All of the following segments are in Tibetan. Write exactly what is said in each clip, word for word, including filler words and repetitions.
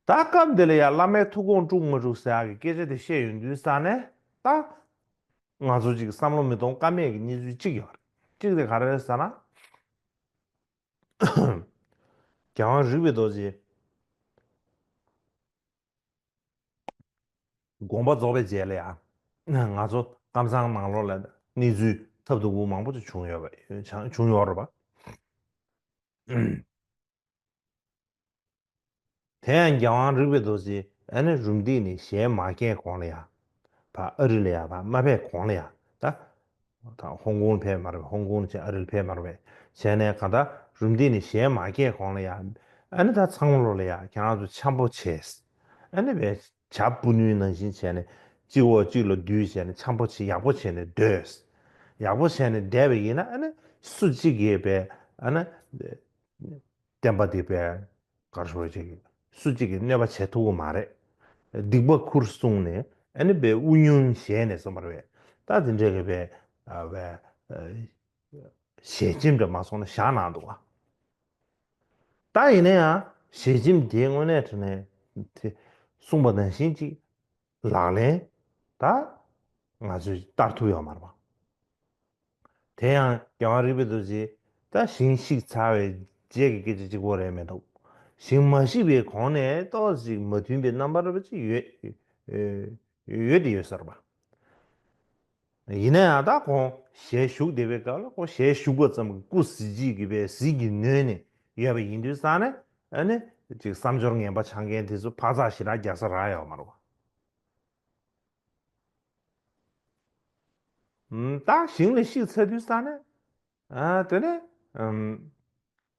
ད་སྐབས་འདི་ལ་ཡང་བླ་མའི་ཐུགས་དགོངས་དཀྲུག་མ་དཀྲུག་ཟེར་ཡག་གི་སྐད་ཆ་དེ་བཤད་ཡོང་དུས་ཙ་ནས། ད་ང་ཚོ་ཅིག་བསམ་བློ་མི་གཏོང་ཀ་མེད་ཀྱི་གནས་ཚུལ་གཅིག་ཡོད་རེད། གཅིག་དེ་ག་རེ་རེད་ཟེར་ན། རྒྱལ་དབང་རིག་པའི་རྡོ་རྗེ་དགོངས་པ་རྫོགས་པའི་རྗེས་ལ་ཡང་ང་ཚོ་ཀམ་ཚང་ནང་ལོགས་ལ་གནས་ཚུལ་ཐབས་སྡུག་པོ་མང་པོ་ཅིག་བྱུང་ཡོད་པ། བྱུང་ཡོད་རེད་པ། དེ་ཡང་རྒྱལ་དབང་རིག་པའི་རྡོ་རྗེ་ཨ་ནི་རུམ་བཏེག་ནས་ཞལ་མ་བཀལ་གོང་ལ་ཡ། ཕ་ཨ་རི་ལ་ཡ་ཕ་མ་ཕེབས་གོང་ལ་ཡ། ད་ད་ཧོང་ཀོང་ཕེབས་མ་རེད་པས། ཧོང་ཀོང་བྱས་ཨ་རི་ལ་ཕེབས་མ་རེད་པས། བྱས་ནས་གང་ལྟར་རུམ་བཏེག་ནས་ཞལ་མ་བཀལ་གོང་ལ་ཡ། ཨ་ནི་ད་ཚང་མ་ལོགས་ལ་ཡ་ཁྱེད་རང་ཚོ་འཆམ་པོ་བྱས། ཨ་ནི་བས་བྱ་སྤུ་ནུའི་ནང་བཞིན་བྱས་ནས་གཅིག་འོག་གཅིག་ལ་བསྡུས་བྱས་ནས་འཆམ་པོ་བྱས་ཡག་པོ་བྱས་ནས་སྡོད། ཡག་པོ་བྱས་ནས་བསྡད་པ་ཡིན་ན་ཨ་ནི་སུ་གཅིག་གིས་པས་ཨ་ནི། བསྟན་པ་འདི་པས་གར་ཤོར་ཅིག་སུ་གཅིག་གིས་གནོད་པ་བྱེད་ཐུབ་ཀྱི་མ་རེད། སྡིག་པ་ཁུར་གསུངས་ནས་ཨ་ནི་པས་དབུ་སྙུང་བྱས་ནས་སོང་བ་རེད། ད་དེ་འདྲའི་གི་པས་པས་ཞལ་ཆེམས་འདྲ་མ་སོང་ན་བཞག་གནང་འདུག་བ། ད་ཡིན་ན་ཡང་ཞལ་ཆེམས་དེ་དངོས་གནས་དྲང་གནས་དེ་གསུངས་པ་ནང་བཞིན་ཅིག་ལག་ལེན་ད་ང་ཚོས་བསྟར་ཐུབ་ཡོད་མ་རེད་པ། དེ་ཡང་རྒྱལ་དབང་རིག་པའི་རྡོ་རྗེ་ད་ཞིང་བཤིག་ཚར་བའི་རྗེས་ཀྱི་སྐད་ཆ་གཅིག་པོ་རེད་མི་འདུག་ཞིང་མ་བཤིག་པའི་གོང་ནས་ཏོག་ཙམ་མ་མཐུན་པའི་རྣམ་པ་འདྲ་པོ་ཅིག་ཡོད་ཡོད་དེ་ཡོད་ས་རེད་པ། ཡིན་ན་ཡང་ད་ཁོང་ཞལ་བཞུགས་བསྡད་པའི་སྐབས་ལ་ཁོང་ཞལ་བཞུགས་པ་ཙམ་གྱིས་སྐུ་གཟི་བརྗིད་ཀྱི་པའི་གཟི་གྱིས་ནོན་ནས་ཡོད་པ་ཡིན་དུས་ཙང་ནས་ཨ་ནི་ཅིག་བསམ་སྦྱོར་ངན་པ་འཆང་མཁན་དེ་ཚོ་འཕག་འཚག་ཞེ་དྲག་རྒྱག་ས་རག་ཡོད་མ་རེད་པ། ད་ཞིང་ལ་བཤིག་ཚར་དུས་ཙ་ནས་ཨ་དེ་ནས་ཨམ་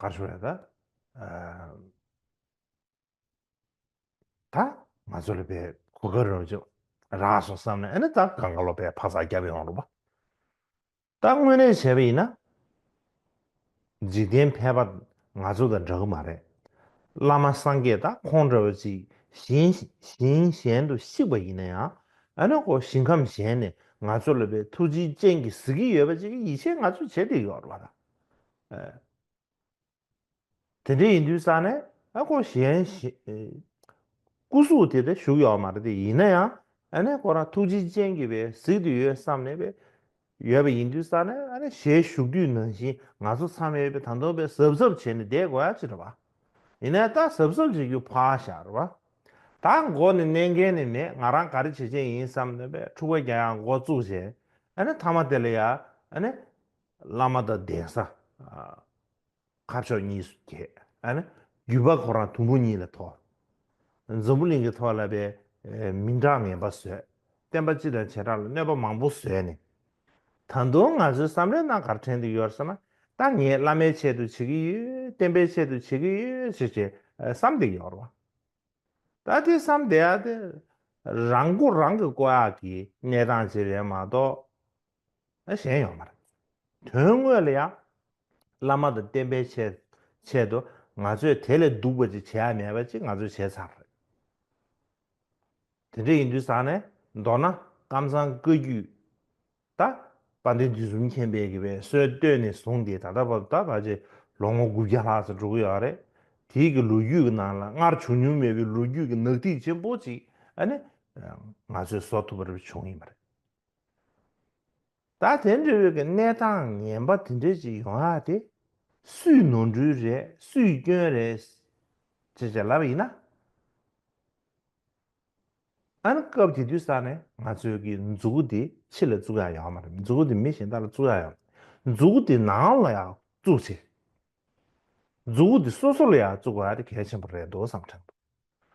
ག་རེ་ཞུ་རེད་ད། ཨ་ད་ང་ཚོ་ལ་པའི་གོ་སྐབས་རོགས་ཅོ་རག་སོང་བསམ་ནས་ཨ་ནི་ད་གང་ག་ལོ་པའི་འཕག་འཚག་རྒྱབ་ཡོང་རུང་པ། ད་དངོས་གནས་བྱས་པ་ཡིན་ན། འཇིག་རྟེན་ཕལ་པ་ང་ཚོ་དང་འདྲ་གི་མ་རེད། བླ་མ་སངས་རྒྱས་དང་ཁོང་འདྲ་བ་ཅིག་ཞིང་ཞིང་གཞན་དུ་གཤེགས་པ་ཡིན་ན་ཡང་ཨ་ནི་ཁོ་ཞིང་ཁམས་གཞན་ནས་ང་ཚོ་ལ་པའི་ཐུགས་རྗེའི་སྤྱན་གྱིས་གཟིགས་ཀྱི་ཡོད་པ་ཅིག་ཡིད་ཆེས་ང་ཚོས་བྱེད་བསྡད་ཡོད་རེད་པ། ད་དེ་འདྲ་ཡིན་དུས་ཙང་ནས་ཨ་ཁོ་གཞན་ཞིག་སྐུ་གཟུགས་དེ་ལྟར་བཞུགས་ཡོད་མ་རེད་དེ། ཡིན་ན་ཡང་ཨ་ནི་ཁོ་རང་ཐུགས་རྗེའི་སྤྱན་གྱིས་པའི་གཟིགས་ཏེ་ཡོད་བསམ་ནས་པའི་ཡོད་པ་ཡིན་དུས་ཙང་ནས་ཨ་ནི་ཞལ་བཞུགས་དུས་ནང་བཞིན་ང་ཚོ་ཚང་མས་པའི་ད་དུང་པའི་གཟབ་གཟབ་བྱས་ནས་བསྡད་དགོས་ཡ་ཅིག་རེད་པ། ཡིན་ན་ད་གཟབ་གཟབ་བྱེད་རྒྱུ་ཕར་བཞག་རེད་པ། ད་མགོ་ནས་མནན་མཁན་ནི་མེད། ང་རང་ག་རེ་བྱེད་ཆེད་ཡིན་བསམ་ནས་པའི་འཁྲུག་པ་རྒྱག་ཡ་འགོ་བཙུགས་བྱས་ཨ་ནི་མཐའ་མ་དེ་ལ་ཡ་ཨ་ནི་བླ་མ་དང་གདན་ས། ཁ་ཕྱོགས་གཉིས་སུ་གྱེས། ཨ་ནི་རྒྱུད་པ་ཁོ་རང་དུམ་བུ་གཉིས་ལ་ཐོར། འཛམ་བུ་གླིང་གི་ཐོག་ལ་པའི་མི་འདྲ་ངན་པ་བཟོས། བསྟན་པ་སྤྱི་དང་བྱེ་བྲག་ལ་གནོད་པ་མང་པོ་བཟོས་ནས། ད་དུང་ང་ཚོའི་བསམ་བློའི་ནང་ག་རེ་དྲན་གྱི་ཡོད་ཟེར་ན། ད་ངས་བླ་མའི་ཆེད་དུ་བྱེད་ཀྱི་ཡོད། བསྟན་པའི་ཆེད་དུ་བྱེད་ཀྱི་ཡོད་ཅེས་བྱས་བསམ་བསྡད་ཀྱི་ཡོད་རེད་པ། ད་དེ་བསམ་བསྡད་ཡ་དེ་རང་མགོ་རང་གིས་བསྐོར་ཡག་གི་གནས་སྟངས་ཅིག་རེད་མ་གཏོགས། ཨ་གཞན་ཡོད་མ་རེད། དོན་དངོས་ལ་ཡང་བླ་མ་དང་བསྟན་པའི་ཆེད་ཆེད་དུ་ང་ཚོས་དེ་ལས་སྡུག་པ་ཅིག་བྱེད་ཡ་མེད་པ་ཅིག་ང་ཚོས་བྱས་ཚར་རེད། དེ་འདྲ་ཡིན་དུས་ཙང་ནས་མདོར་ན་ཀམ་ཚང་བཀའ་བརྒྱུད་ད་དཔལ་ལྡན་དུས་གསུམ་མཁྱེན་པའི་གི་པའི་སྲོལ་བཏོད་ནས་བཟུང་སྟེ་ད་ལྟ་བར་ད་བར་ཅིག་ལོ་ངོ་དགུ་བརྒྱ་ལྷག་ཙམ་འགྲོ་གི་ཡོད་རེད། དེའི་གི་ལོ་རྒྱུས་ཀྱི་ནང་ལ་སྔར་བྱུང་མྱོང་མེད་པའི་ལོ་རྒྱུས་ཀྱི་ནག་ཐིག་ཆེན་པོ་ཅིག་ཨ་ནི་ང་ཚོས་བཟོ་ཐུབ་པ་རེ་བྱུང་ཡིན་པ་རེད། ད་དེ་འདྲ་བའི་གི་གནས་སྟངས་ངན་པ་དེ་འདྲ་ཅིག་ཡོང་ཡག་དེ་སུའི་ནོར་འཁྲུལ་རེད། སུའི་སྐྱོན་རེད་ཅེས་བྱས་ལབ་པ་ཡིན་ན། ཨ་ནི་སྐབས་དེ་དུས་ཙ་ནས་ང་ཚོའི་གི་མཛུ་གུ་དེ་ཕྱི་ལ་བཙུགས་ཡག་ཡོད་མ་རེད། མཛུ་གུ་དེ་མི་གཞན་དག་ལ་བཙུགས་ཡག་ཡོད་མ་རེད། མཛུ་གུ་དེ་ནང་ལ་ཡང་བཙུགས་བྱས། མཛུ་གུ་འདི་སོ་སོ་ལ་ཡང་བཙུགས་པ་དེ་གལ་ཆེན་པོ་རེད་འདུག་བསམ་དྲན་འདུག་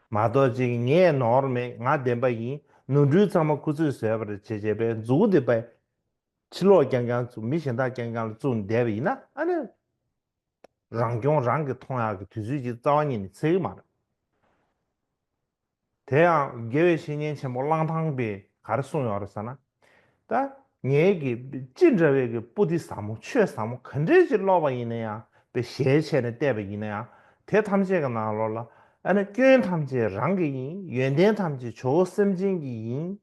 མ་གཏོགས་ཅིག་ངས་ནོར་མེད། ང་བདེན་པ་ཡིན། ནོར་འཁྲུལ་ཚང་མ་ཁོ་ཚོས་བཟོས་པ་རེད་བྱས་བྱས་པའི་མཛུ་གུ་འདི་པའི་ཕྱི་ལོགས་རྐྱང་རྐྱང་བཙུགས། མི་གཞན་དག་རྐྱང་རྐྱང་ལ་བཙུགས་བསྡད་པ་ཡིན་ན་ཨ་ནི་རང་སྐྱོང་རང་གིས་མཐོང་ཡག་གི་དུས་ཚོད་ཅིག་རྩ་བ་ཉིད་ནས་ཚད་ཀྱི་མ་རེད། དེ་ཡང་དགེ་བའི་བཤེས་གཉེན་ཆེན་པོ་གླང་ཐང་པས་ག་རེ་གསུངས་ཡོད་རེད་ཟེར་ན། ད་ངའི་གི་ཅི་འདྲ་བའི་གི་པོ་ཏི་ཟབ་མོ་ཆོས་ཟབ་མོ་ག་འདྲས་ཅིག་ཀློག་པ་ཡིན་ན་ཡང་པའི་ཞལ་ཕྱེ་ནས་བལྟས་པ་ཡིན་ན་ཡང་དེ་ཐམས་ཅད་ཀྱི་ནང་ལོགས་ལ་ཨ་ནི་སྐྱོན་ཐམས་ཅད་རང་གི་ཡིན། ཡོན་ཏན་ཐམས་ཅད་ཇོ་བོ་སེམས་ཅན་གྱི་ཡིན།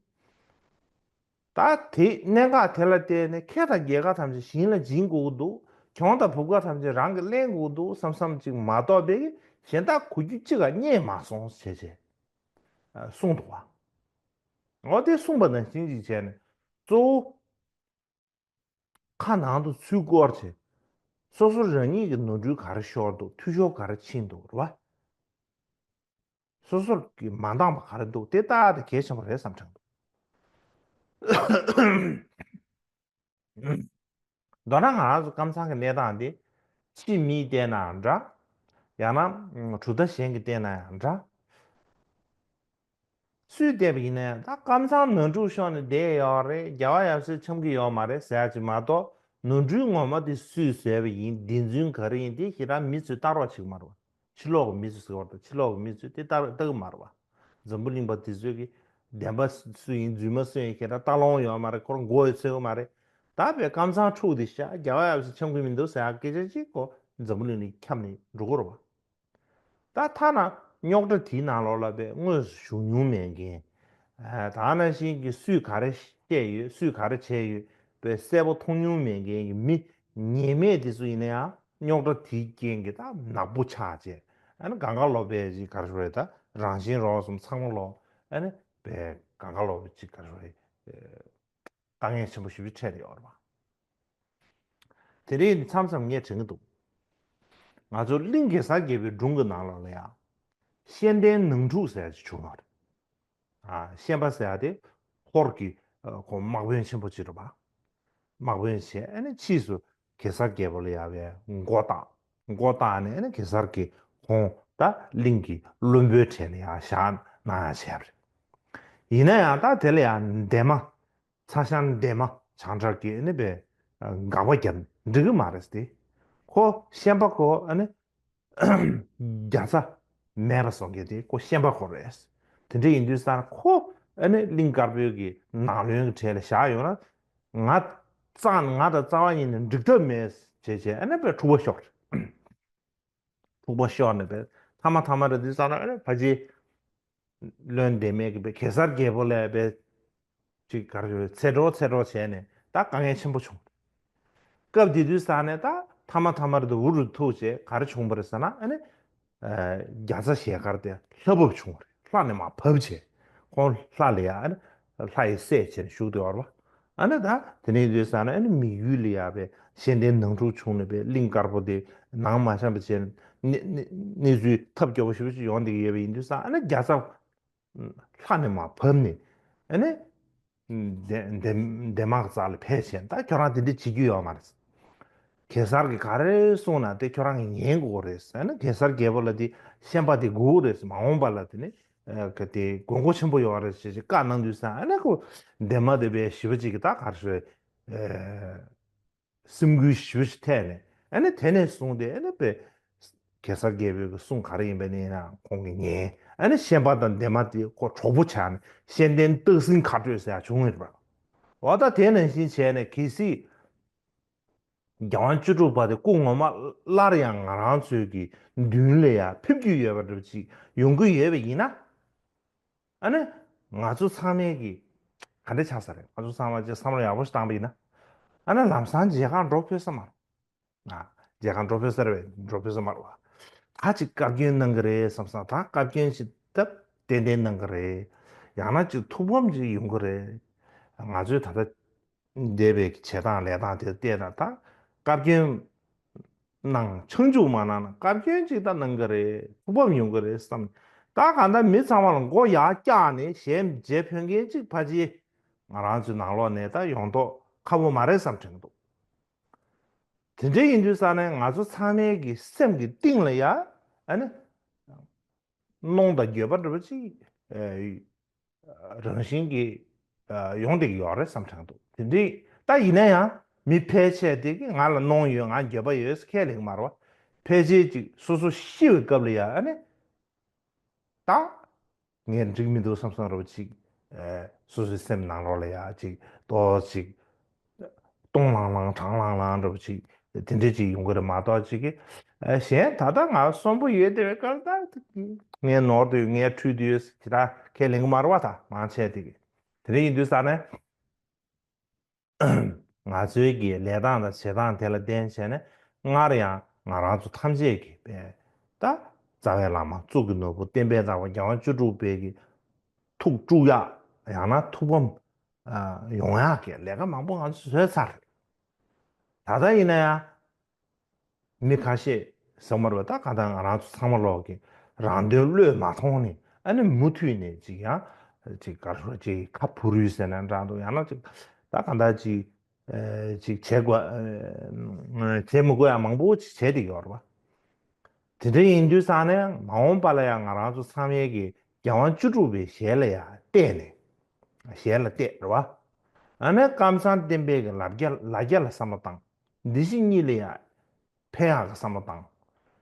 ད་དེ་གནད་འགག་དེ་ལ་བརྟེན་ནས་ཁེ་དང་རྒྱལ་ཁ་ཐམས་ཅད་གཞན་ལ་སྦྱིན་དགོས་ཀྱི་འདུག་གྱོང་དང་བུབ་ཁ་ཐམས་ཅད་རང་གིས་ལེན་དགོས་ཀྱི་འདུག་བསམ་བསམ་ཅིག་མ་གཏོགས་པའི་ གཞན་དག་གོ་རྒྱུ་གཅིག་ག་རྙེད་མ་སོང་ཞེས་བྱས་གསུངས་འདུག་བ། འོ་དེ་གསུངས་པ་ནང་བཞིན་ཅིག་བྱས་ནས་གཙོ་བོ། ཁ་ནང་དུ་ཚུར་བསྐོར་བྱས། སོ་སོ་རང་ཉིད་ཀྱི་ནོར་འཁྲུལ་ག་རེ་ཤོར་འདུག་འཐུས་ཤོར་ག་རེ་ཕྱིན་འདུག་རེད་བ། སོ་སོར་གྱི་མ་འདང་བ་ག་རེ་འདུག་དེ་ལྟ་སྟེ་གལ་ཆེན་པོ་རེད་བསམ་དྲན་འདུག་མདོར་ན་ང་རང་ཚོ་ཀམ་ཚང་གི་གནས་སྟངས་འདི་ཕྱི་མིས་བལྟས་ནའང་འདྲ། ཡང་ན་གྲུབ་མཐའ་གཞན་གྱིས་བལྟས་ན་ཡང་འདྲ། སུས་བལྟས་པ་ཡིན་ན་ཡང་ད་ཀམ་ཚང་ནོར་འཁྲུལ་ཤོར་ནས་བསྡད་ཡོད་རེད། རྒྱལ་བ་ཡབ་སྲས་འཆམ་གྱི་ཡོད་མ་རེད་ཟེར་ཡ་ཅིག་མ་གཏོགས། ནོར་འཁྲུལ་ངོ་མ་དེ་སུས་བཟོས་པ་ཡིན། བདེན་རྫུན་ག་རེ་ཡིན་དེ་ཞེ་དྲག་མི་ཚོས་བལྟ་རོགས་བྱེད་ཀྱི་མ་རེད་བ། ཕྱི་ལོགས་ཀྱི་མི་ཚོས་ཟེར་བ་དང་ཕྱི་ལོགས་ཀྱི་མི་ཚོས་དེ་བལྟ་བལྟ་གི་མ་རེད་བ། འཛམ་བུ་གླིང་པ་དེ་ཚོས་ཀྱི་བདེན་པ་སུ་ཡིན་རྫུན་མ་སུ་ཡིན་ཞེ་དྲག་བལྟ་ལོང་ཡོད་མ་རེད། ཁོ་རང་མགོ་ཡི་ཚོད་ཀྱི་མ་རེད། ད་བའི་ཀམ་ཚང་འཁྲུག་དེ་ཤ་རྒྱལ་བ་ཡབ་སྲས་འཆམ་གྱི་མི་འདུག་ཟེར་ཡ་སྐད་ཆ་ཅིག་གོ་འཛམ་བུ་གླིང་ནས་ཁྱབ་ནས་འགྲོ་གི་རེད་བ། ད་ཐ་ན་རྙོག་དྲ་དེའི་ནང་ལོགས་ལ་པའི་དངོས་སུ་ཞུགས་མྱོང་མེད་མཁན། ད་ནང་བཞིན་གྱི་སུས་ག་རེ་བཤད་ཡོད་སུས་ག་རེ་བྱས་ཡོད་པའི་གསལ་པོ་མཐོང་མྱོང་མེད་མཁན་གྱི་མི་ཉེས་མེད་དེ་ཚོ་ཡིན་ན་ཡང་རྙོག་དྲ་དེའི་རྐྱེན་གྱིས་ད་ནག་པོ་ཆགས་བྱས་ཨ་ནི་གང་ག་ལོག་པའི་ཅིག་ག་རེ་ཞུ་རེད། ད་རང་བཞིན་རོགས་གསུམ་ཚང་མ་ལོག་ཨ་ནི་པའི་གང་ག་ལོག་པའི་ཅིག་ག་རེ་ཞུ་རེད། དཀའ་ངལ་ཆེན་པོ་ཞེ་པོ་ཅིག་འཕྲད་ཡོད་རེད་བ། དེ་རིང་མཚམས་མཚམས་ངས་དྲན་གྱི་འདུག་ང་ཚོ་གླིང་གེ་སར་རྒྱལ་པོའི་སྒྲུང་གི་ནང་ལོགས་ལ་ཡང་། ཤན་ལྡན་ནང་འཁྲུག་ཟེར་ཡ་ཅིག་བྱུང་བ་རེད། ཨ་ཤན་པ་ཟེར་ཡ་དེ་ཧོར་གྱི་ཨ་ཁོ་དམག་དཔོན་ཆེན་པོ་ཅིག་རེད་བ། དམག་དཔོན་བྱས་ཨ་ནི་ཕྱིས་སུ་གེ་སར་རྒྱལ་པོ་ལ་ཡ་བའི་མགོ་བཏགས། མགོ་བཏགས་ནས་ཨ་ནི་གེ་སར་གྱིས་ཁོང་ད་གླིང་གི་བློན་པོའི་གྲས་ལ་ཡ་བཞག་གནང་ཡ་བྱས་པ་རེད། ཡིན་ན་ཡང་ད་དེ་ལ་ཡང་འདན་མ། ཚ་ཞང་འདན་མ་བྱང་ཁྲ་གིས་ཨ་ནི་པའི་དགག་པ་བརྒྱབ་འགྲིག་གི་མ་རེད་དེ། ཁོ་ཤན་པ་ཁོ་ཨ་ནི་རྒྱ་ཚ་མེད་པ་བཟོ་མཁན་དེ་ཁོ་ཤན་པ་ཁོ་རེད། དེ་འདྲ་ཡིན་དུས་ཙང་ཁོ་ཨ་ནི་གླིང་དཀར་པོའི་གི་ནང་བློན་གྱི་གྲས་ལ་བཞག་ཡོང་ན་ང་རྩ་ང་དང་རྩ་བ་ཉིད་ནས་འགྲིག་ཐབས་མེད་ཅེས་བྱས་ཨ་ནི་པའི་འཁྲུག་པ་ཤོར། འཁྲུག་པ་ཤོར་ནས་པའི་ཐ་མ་ཐ་མ་རེད་དུས་ཙང་ཨ་ནི་ཕ་ཅི། བློན་འདན་མ་གིས་པའི་གེ་སར་རྒྱལ་པོ་ལ་པའི་ཅིག་ག་རེ་ཞུ་རེད། འཚེ་འགྲོ་འཚེ་འགྲོ་བྱས་ནས་ད་དཀའ་ངལ་ཆེན་པོ་བྱུང་། སྐབས་དེ་དུས་ཙང་ནས་ད་ཐ་མ་ཐ་མར་དུ་འུ་རུ་ཐུག་བྱས་ག་རེ་བྱུང་བ་རེད་ཟེར་ན་ཨ་ནི། རྒྱ་ཚ་ཞལ་དཀར་དེ་ལྷ་བབས་བྱུང་བ་རེད། ལྷ་ནས་མར་བབས་བྱས་ཁོང་ལྷ་ལ་ཡ་ཨ་ནི་ལྷ་ཡི་སྲས་བྱས་ནས་བཞུགས་བསྡད་ཡོད་རེད་བ། ཨ་ནི་ད་དེ་ནས་དུས་ཙང་ནས་ཨ་ནི་མི་ཡུལ་ལ་ཡ་པའི་ཤན་ལྡན་ནང་འཁྲུག་བྱུང་ནས་པའི་གླིང་དཀར་པོ་དེ་ནང་མ་བཤམས་པ་བྱས་ནས་གནས་གནས་ཚུལ་ཐབས་སྐྱོ་པོ་ཞེ་པོ་ཞིག་ཡོང་བསྡད་ཀྱི་ཡོད་པ་ཡིན་དུས་ཙང་ཨ་ནི་རྒྱ་ཚ། ལྷ་ནས་མར་བབས་ནས་ཨ་ནི། འདན་འདན་འདན་མ་གི་རྩ་ལ་ཕེབས་བྱས་ད་ཁྱོད་རང་དེ་འདྲ་བྱེད་རྒྱུ་ཡོད་མ་རེད། གེ་སར་གྱིས་ག་རེ་གསུངས་ན་དེ་ཁྱོད་རང་གིས་ཉན་དགོས་རེད་ཟེར་ནས་གེ་སར་རྒྱལ་པོ་ལ་དེ་ཤན་པ་དེ་དགོས་རེད་ཟེར། མ་འོངས་པ་ལ་དེ་ནི་ཨ་ག་དེ་དགོས་མཁོ་ཆེན་པོ་ཡོད་རེད་ཟེར་བྱས་བཀའ་གནང་དུས་ཙང་ཨ་ནི་ཁོ་འདན་མ་དེ་བས་ཞི་བ་ཅིག་གིས་ད་ག་རེ་ཟེར། སེམས་འགུལ་ཞེ་པོ་ཞིག་ཐེབས་ནས་ཨ་ནི་དེ་ནས་བཟུང་སྟེ་ཨ་ནི་པའི་གེ་སར་རྒྱལ་པོའི་གི་གསུང་ག་རེ་ཡིན་པ་ནི་ཡིན་ན་ཁོང་གིས་ཉན། ཨ་ནི་ཤན་པ་དང་འདན་མ་དེ་ཁོ་གྲོགས་པོ་ཆགས་ནས་ཤན་ལྡན་སྟག་སེང་མཁའ་སྤྲོད་ཟེར་ཡག་བྱུང་ཡོད་པ། འོ་ད་དེ་ནང་བཞིན་བྱས་ནས་གལ་སྲིད་རྒྱལ་དབང་བཅུ་དྲུག་པ་དེ་སྐུ་ངོ་མ་སླར་ཡང་ང་རང་ཚོའི་གི་མདུན་ལ་ཡང་ཕེབས་རྒྱུ་ཡོད་པ་འདྲ་ཅིག་ཡོང་གི་ཡོད་པ་ཡིན་ན། ཨ་ནི། ང་ཚོ་ཚང་མས་ཀྱི། ག་འདྲ་ཆགས་ས་རེད། ང་ཚོ་ཚང་མ་ཅིག་བསམ་བློ་ཡག་པོ་ཞིག་བཏང་པ་ཡིན་ན། ཨ་ནི་ལམ་སང་མཇལ་ཁ་འགྲོ་ཕོད་ས་མ་རེད། ཨ། མཇལ་ཁ་འགྲོ་ཕོད་ས་རེད་པས། འགྲོ་ཕོད་ས་མ་རེད་བ། ད་ཅིག་བཀའ་བཀྱོན་གནང་གི་རེད་བསམ་སང་ད་བཀའ་བཀྱོན་ཞིག་སྟབས་ཏན་ཏན་གནང་གི་རེད། ཡང་ན་ཅིག་ཐུགས་ཕམ་ཅིག་ཡོང་གི་རེད། ང་ཚོས་ད་ལྟ། འདས་པའི་བྱེད་སྟངས་ལས་སྟངས་དེ་བལྟས་ན་ད་བཀའ་བཀྱོན་གནང་ཆང་འཇུག་མ་གནང་ན་བཀའ་བཀྱོན་ཅིག་ད་གནང་གི་རེད། ཐུགས་ཕམ་ཡོང་གི་རེད་བསམ། ད་གང་ལྟར་མི་ཚང་མ་ལ་མགོ་ཡར་བཀྱག་ནས་གཞས་མཇལ་ཕོད་མཁན་ཅིག་ཕལ་ཆེར་ང་རང་ཚོའི་ནང་ལོགས་ནས་ད་ཡོང་མདོག་ཁ་པོ་མ་རེད་བསམ་དྲན་གྱི་འདུག་དེ་འདྲ་ཡིན་དུས་ཙང་ནས་ང་ཚོ་ཚང་མའི་གི་སེམས་ཀྱི་གཏིང་ལ་ཡ་ཨ་ནི། གནོང་དང་འགྱོད་པ་འདྲ་པོ་ཅིག་ཨ། རང་བཞིན་གྱིས་ཨ། ཡོང་བསྡད་ཀྱི་ཡོད་རེད་བསམ་དྲན་འདུག་དེ་འདྲའི་ད་ཡིན་ན་ཡང་མི་ཕལ་ཆེར་དེ་གི་ང་ལ་གནོང་ཡོད་ང་འགྱོད་པ་ཡོད་ཟེར་ཁས་ལེན་གྱི་མ་རེད་བ། ཕལ་ཆེར་ཅིག་སོ་སོ་ཤི་བའི་སྐབས་ལ་ཡ་ཨ་ནི། ད་ངས་འགྲིག་མི་འདུག་བསམ་བསམ་འདྲ་པོ་ཅིག་ཨ། སོ་སོའི་སེམས་ནང་ལོགས་ལ་ཡ་ཅིག་ཏོག་ཅིག་སྟོང་ལང་ལང་གྲང་ལང་ལང་འདྲ་པོ་ཅིག་དེ་འདྲ་ཅིག་ཡོང་གི་རེད་མ་གཏོགས་ཅིག་གི་ཨ། གཞན་ད་ལྟ་ང་གསོན་པོ་ཡོད་བསྡད་པའི་སྐབས་ད་ངས་ནོར་དུ་ཡོད་ངས་འཁྲུལ་དུ་ཡོད་ཟེར་ད་ཁས་ལེན་གྱི་མ་རེད་བ། ད་མང་ཆེ་དེ་གི་དེ་འདྲ་ཡིན་དུས་ཙང་ནས་ང་ཚོའི་གི་ལས་སྟངས་དང་བྱེད་སྟངས་དེ་ལ་བརྟེན་བྱས་ནས་སྔར་ཡང་ང་རང་ཚོ་ཐམས་ཅད་ཀྱིས་པས་ད་ རྩ་བའི་བླ་མ་གཙུག་གི་ནོར་བུ་བསྟན་པའི་བདག་པོ་རྒྱལ་དབང་བཅུ་དྲུག་པའི་གི་ཐུགས་དཀྲུག་ཡག་ཡང་ན་ཐུགས་ཕམ་ཡོང་ཡག་གི་ལས་ཀ་མང་པོ་ང་ཚོས་བཟོས་ཚར་རེད། ད་ལྟ་ཡིན་ན་ཡང་མི་ཁ་ཤས་ཟེར་མ་རེད་པ། ད་ག་ད་ང་རང་ཚོ་ཚང་མ་ལོག་གི་རང་དོན་བློས་མ་ཐོངས་ནས་ཨ་ནི་མུ་མཐུད་ནས་ཅིག་ཡང་ཅིག་ག་རེ་ཅིག་ཁ་ཕུ་རུས་ཟེར་ན་འདྲ་འདུག་ཡང་ན་ཅིག་ད་ག་ད་ཅིག་ཅིག་བྱེད་དགོས་བྱེད་མི་དགོས་ཡ་མང་པོ་ཅིག་བྱས་བསྡད་ཡོད་རེད་པ། དེ་འདྲ་ཡིན་དུས་ཙང་ནས་མ་འོངས་པ་ལ་ཡང་ང་རང་ཚོ་ཚང་མས་ཀྱི་རྒྱལ་དབང་བཅུ་དྲུག་པའི་ཞལ་ལ་ཡང་བལྟས་ནས་ཞལ་ལ་བལྟས་རེད་བ། ཨ་ནི་ཀམ་ཚང་བསྟན་པའི་གི་ལ་རྒྱ་ལ་རྒྱ་ལ་བསམ་བློ་བཏང་། འདི་ཕྱི་གཉིས་ལ་ཡང་ཕན་ཡག་གི་བསམ་བློ་བཏང་།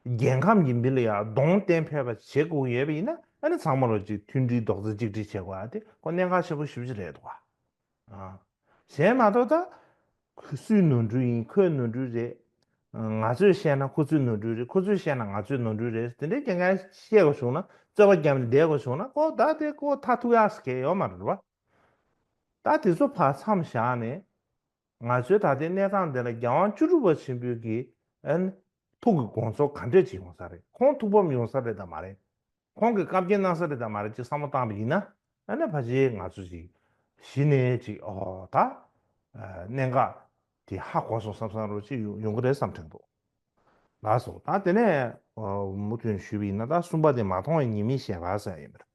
རྒྱལ་ཁམས་ཀྱི་མི་ལ་ཡང་གདོང་བསྟན་ཕོད་པ་བྱེད་དགོས་ཡོད་པ་ཡིན་ན་ཨ་ནི་ཚང་མ་ལོ་ཅིག་མཐུན་སྒྲིལ་རྡོག་རྩ་གཅིག་སྒྲིལ་བྱེད་དགོས་ཡ་དེ་ཁོ་གནད་འགག་ཆེན་པོ་ཞེ་པོ་ཅིག་རེད་འདུག་བ། གཞན་མ་གཏོགས་ད། ཁོ་སུའི་ནོར་འཁྲུལ་ཡིན་ཁོའི་ནོར་འཁྲུལ་རེད། ང་ཚོས་བཤད་ན་ཁོ་ཚོའི་ནོར་འཁྲུལ་རེད། ཁོ་ཚོས་བཤད་ན་ང་ཚོའི་ནོར་འཁྲུལ་རེད། དེ་འདྲའི་སྐད་ངན་བཤད་དགོས་བྱུང་ན་རྩོད་པ་བརྒྱབ་ནས་བསྡད་དགོས་བྱུང་ན་ཁོ་ད་དེ་ཁོ་མཐར་ཐུག་ཡག་ཟེར་མཁན་ཡོད་མ་རེད་བ། ད་དེ་ཚོ་ཕར་མཚམས་བཞག་ནས་ང་ཚོའི་ད་ལྟའི་གནས་སྟངས་འདི་ལ་རྒྱལ་དབང་བཅུ་དྲུག་པ་ཆེན་པོའི་གི་ཨན་ཐུགས་ཀྱི་དགོངས་རྫོགས་ག་འདྲས་ཅིག་ཡོང་ས་རེད། ཁོང་ཐུགས་ཕམ་ཡོང་ས་རེད་དམ་མ་རེད། ཁོང་གིས་བཀའ་བཀྱོན་གནང་ས་རེད་དམ་མ་རེད་ཅེས་བསམ་བློ་བཏང་བ་ཡིན་ན་ཨ་ནི་ཕལ་ཆེར་ང་ཚོ་ཅིག་གཞི་ནས་ཅིག་ཨོ་ད་གནད་འགག་དེ་ཧ་གོ་སོང་བསམ་བསམ་རོགས་ཅིག་ཡོང་ཡོང་གི་རེད་བསམ་དྲན་འདུག་ལགས་སོ། ད་དེ་ནས་མུ་མཐུད་ནས་ཞུས་པ་ཡིན་ན་ད་གསུམ་པ་དེ་མ་མཐོང་བའི་ཉེས་དམིགས་བཤད་པ་ཟེར་ཡ་ཡིན་པ་རེད།